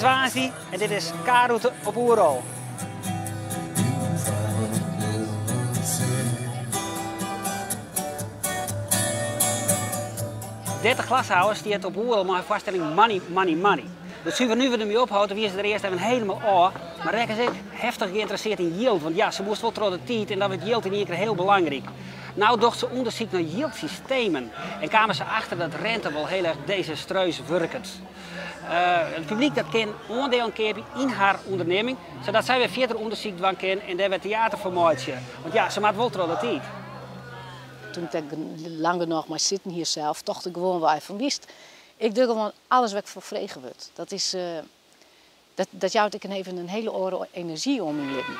woansdei en dit is K-rûte op Oerol. Dette Glashouwer stiet op Oerol mei har foarstelling Money, Money, Money. Doe't Suver Nuver dermei ophold, wie se der earst even helemaal ôf, mar rekke se ek heftich geïnteresseerd yn jild, want ja, se moast wol troch de tiid en dan wurdt jild yn ien kear heel belangryk. No docht se ûndersyk nei jildsystemen en kamen se achter dat rente wol heel erch desastreus wurket. It publyk dat kin oandielen keapje yn har ûndernimming, sadat sy wer fierder ûndersyk dwaan kin en dêr wer teater foar meitsje. Want ja, se moat wol troch de tiid. Toen ik dêr lang genôch mei sitten hie sels, tocht ik gewoanwei fan witst, ik doch gewoan alles wêr't ik foar frege wurd. Dat is, dat, dat jout ek even in hiele oare enerzjy oan myn libben.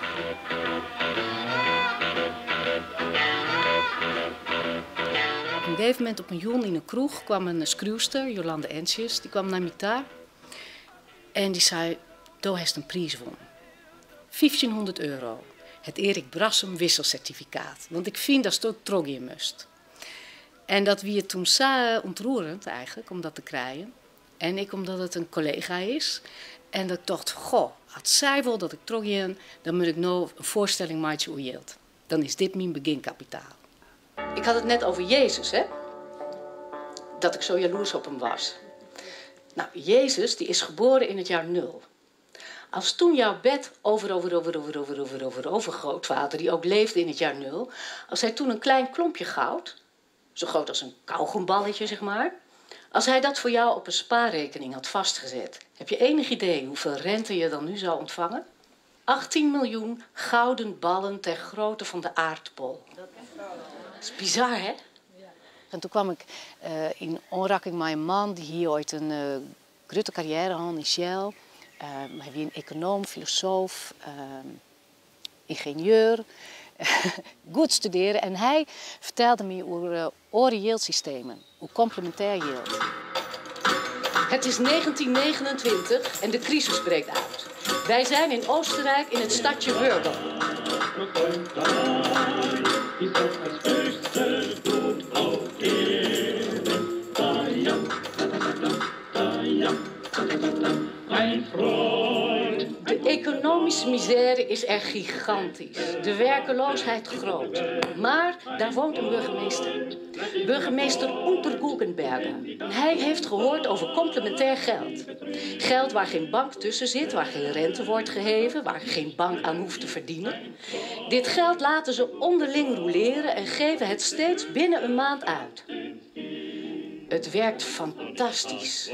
Op in gegeven momint op in jûn yn 'e kroech kwam in skriuwster, Jolande Ensjes, dy kwam nei my ta en dy sei, Do hast in priis wûn. Fyftjinhûndert euro. Het Erik Brassum wisselsertifikaat. Want ik fyn datsto trochgean moatst. En dat wie toen sa ûntroerend eigenlik om dat te krijen. En ek omdat it in kollega is. En dat ik tocht, goh, as sy wol dat ik trochgean, dan moat ik no in foarstelling meitsje oer jild. Dan is dit myn beginkapitaal. Ik had het net over Jezus, hè? Dat ik zo jaloers op hem was. Nou, Jezus die is geboren in het jaar nul. Als toen jouw bed over, over, over, over, over, over, over, overgrootvader, die ook leefde in het jaar nul, als hij toen een klein klompje goud, zo groot als een kauwgomballetje, zeg maar, als hij dat voor jou op een spaarrekening had vastgezet, heb je enig idee hoeveel rente je dan nu zou ontvangen? 18 miljoen gouden ballen ter grootte van de aardbol. Dat is bizar, hè? En toen kwam ik uh, yn oanrekking mei in man dy't hie oait in uh, grutte karriêre hân yn Shell. Uh, hy wie in ekonoom, filosoof, yngenieur. Goed studearre. En hy fertelde my oer oare jildsystemen, oer komplemintêr jild. Het is 1929 en de crisis breekt uit. Wij zijn in Oostenrijk in het stadje Wörgl. De economische misère is er gigantisch. De werkeloosheid groot. Maar daar woont een burgemeester. Burgemeester Unterguggenberger. Hij heeft gehoord over complementair geld. Geld waar geen bank tussen zit, waar geen rente wordt geheven, waar geen bank aan hoeft te verdienen. Dit geld laten ze onderling rouleren en geven het steeds binnen een maand uit. Het werkt fantastisch.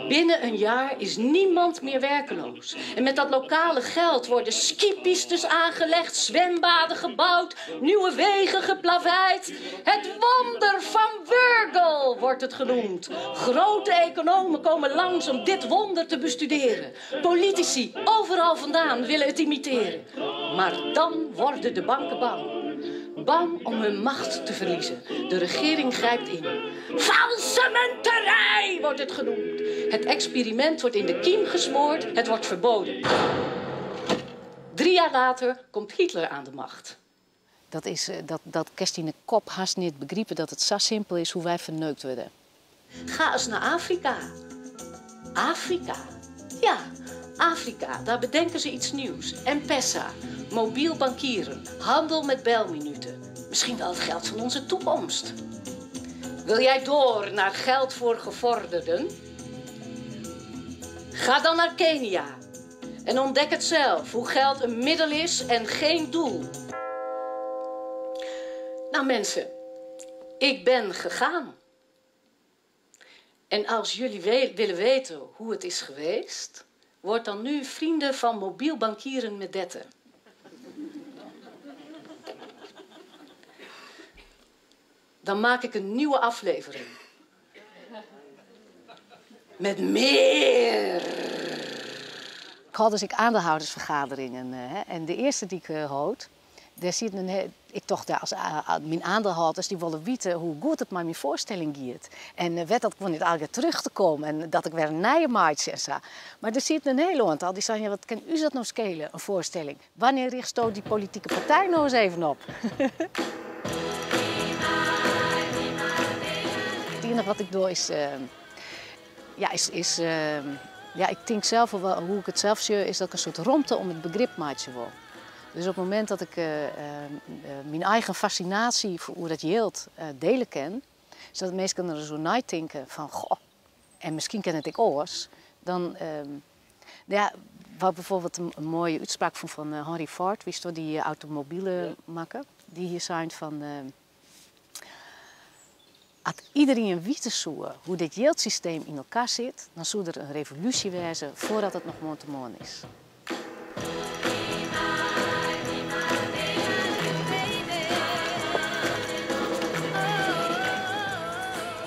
Binnen een jaar is niemand meer werkeloos. En met dat lokale geld worden skipistes aangelegd, zwembaden gebouwd, nieuwe wegen geplaveid. Het wonder van Wörgl wordt het genoemd. Grote economen komen langs om dit wonder te bestuderen. Politici overal vandaan willen het imiteren. Maar dan worden de banken bang. Bang om hun macht te verliezen. De regering grijpt in. Valsemunterij wordt het genoemd. Het experiment wordt in de kiem gesmoord. Het wordt verboden. 3 jaar later komt Hitler aan de macht. Dat is dat kinst yn 'e kop hast net begripe dat it sa simpel is hoe't wy ferneukt wurde. Ga eens naar Afrika. Afrika. Ja, Afrika. Daar bedenken ze iets nieuws. M-Pesa, mobiel bankieren, handel met belminuten. Misschien wel het geld van onze toekomst. Wil jij door naar geld voor gevorderden? Ga dan naar Kenia en ontdek het zelf hoe geld een middel is en geen doel. Nou mensen, ik ben gegaan. En als jullie willen weten hoe het is geweest, word dan nu vrienden van mobiel bankieren met Dette. Dan maak ik een nieuwe aflevering. Met meer. Ik had dus ik aandeelhoudersvergaderingen. Hè, en de eerste die ik hold, dêr sit in ik tocht, ja, as myn oandielhâlders dy wolle witte hoe goed it mei myn foarstelling giet. En wêr't dat gewoan net allegear terug te kommen en dat ik wer in nije meitsje en sa. Mar der sit in hiel oantal dy seinen, ja, wat kin ús dat no skele, in foarstelling? Wannear rjochtsto dy politike partij no ris even op? It iennige wat ik doch is, ja, is. Ja, ik tink sels wol, hoe ik it sels sjoch, is dat ik in soart romte om it begrip meitsje wol. Dus op it momint dat ik myn eigen fascinaasje oer dat jild diele kin, sadat minsken der ris oer neitinke fan goh, en miskien kin it ek oars, dan, ja, wat bijvoorbeeld in moaie útspraak fûn fan Henry Ford, witsto, dy automobilen makke, dy hie sein fan as iderien witte soe hoe't dit jildsysteem yn elkoar sit, dan soe der in revolúsje wêze foardat it noch moarntemoarn is.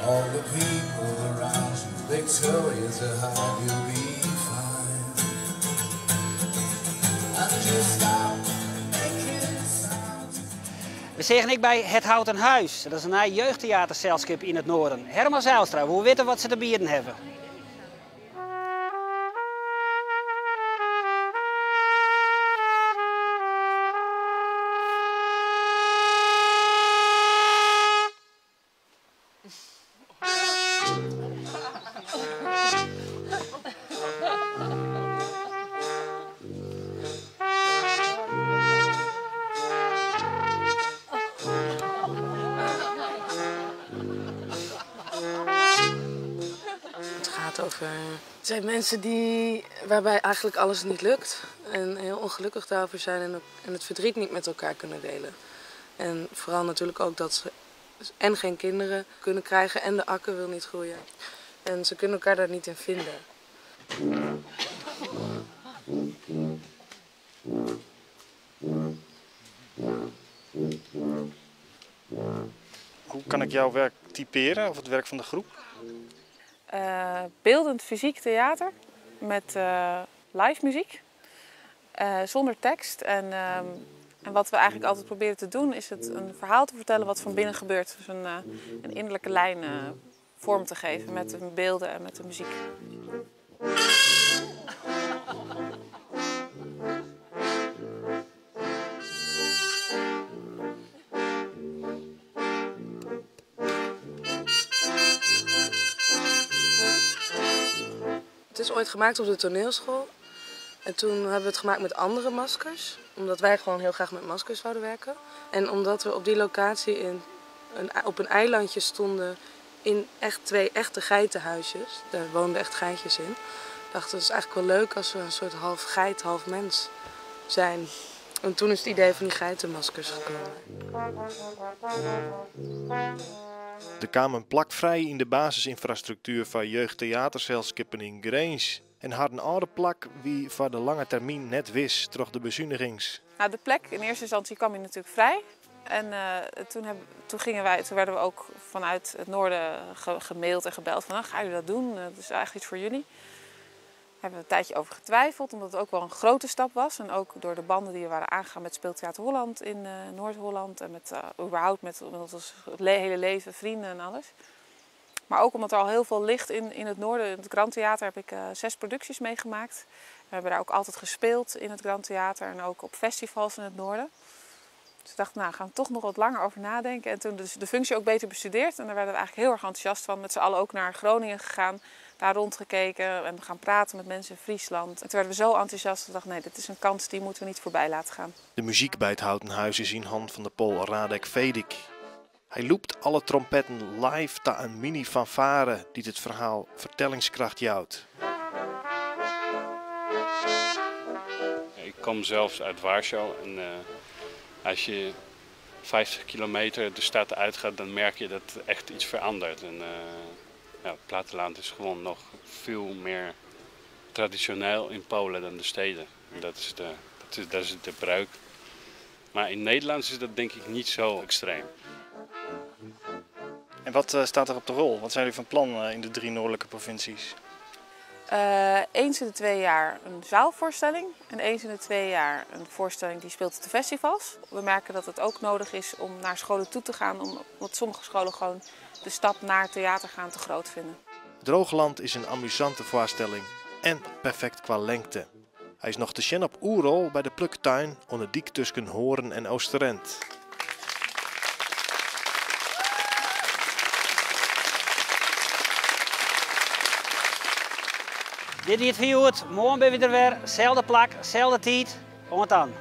All the people around you, they tell you to hide, you'll be fine. And you stop making sounds. We seagen ek by Het Houten Huis. Dat is in nij jeugdteaterselskip yn it Noarden. Herman Zijlstra woe witte wat se te bieden hawwe. Het gaat over twee mensen die, waarbij eigenlijk alles niet lukt en heel ongelukkig daarover zijn en, en het verdriet niet met elkaar kunnen delen. En vooral natuurlijk ook dat ze en geen kinderen kunnen krijgen en de akker wil niet groeien. En ze kunnen elkaar daar niet in vinden. Hoe kan ik jouw werk typeren of het werk van de groep? Beeldend fysiek theater met live muziek, zonder tekst. En wat we eigenlijk altijd proberen te doen is het een verhaal te vertellen wat van binnen gebeurt. Dus een innerlijke lijn vorm te geven met de beelden en met de muziek. Het is ooit gemaakt op de toneelschool. En toen hebben we het gemaakt met andere maskers. Omdat wij gewoon heel graag met maskers wouden werken. En omdat we op die locatie op een eilandje stonden in echt twee echte geitenhuisjes. Daar woonden echt geitjes in. Dachten we, het is eigenlijk wel leuk als we een soort half geit, half mens zijn. En toen is het idee van die geitenmaskers gekomen. Der kaam in plak frij yn de basisinfrastruktuer foar jeugdteaterselskippen yn Grins. En harren âlde plak wie foar de lange termyn net wis troch de besunigings. De plek in eerste instantie kwam hier natuurlijk vrij. En toen, gingen wij, toen werden we ook vanuit het noorden gemaild en gebeld van, nou, gaan jullie dat doen? Dat is eigenlijk iets voor jullie. Daar hebben we een tijdje over getwijfeld, omdat het ook wel een grote stap was. En ook door de banden die we waren aangegaan met Speeltheater Holland in Noord-Holland. En met überhaupt met ons hele leven, vrienden en alles. Maar ook omdat er al heel veel ligt in het noorden. In het Grand Theater heb ik 6 producties meegemaakt. We hebben daar ook altijd gespeeld in het Grand Theater en ook op festivals in het noorden. Dus ik dacht, nou, gaan we toch nog wat langer over nadenken. En toen dus de functie ook beter bestudeerd. En daar werden we eigenlijk heel erg enthousiast van. Met z'n allen ook naar Groningen gegaan, daar rondgekeken en gaan praten met mensen in Friesland. En toen werden we zo enthousiast dat we dachten, nee, dit is een kans die moeten we niet voorbij laten gaan. De muziek bij het Houten Huis is in hand van de Pool Radek Fedik. Hij loopt alle trompetten live ta een mini-fanfare die het verhaal vertellingskracht jouwt. Ik kom zelfs uit Warschau en als je 50 kilometer de stad uitgaat, dan merk je dat echt iets verandert. En het platteland is gewoon nog veel meer traditioneel in Polen dan de steden. En dat is de breuk. Maar in Nederland is dat denk ik niet zo extreem. En wat staat er op de rol? Wat zijn jullie van plan in de 3 noordelijke provincies? Eens in de 2 jaar een zaalvoorstelling en eens in de 2 jaar een voorstelling die speelt op de festivals. We merken dat het ook nodig is om naar scholen toe te gaan, omdat sommige scholen gewoon de stap naar theater gaan te groot vinden. Droogland is een amusante voorstelling en perfect qua lengte. Hij is nog te zien op Oerol bij de Pluktuin onder dik tussen Hoorn en Oosterend. Dit wie it foar hjoed. Moarn binne we der wer. Selde plak, selde tiid. Oant dan.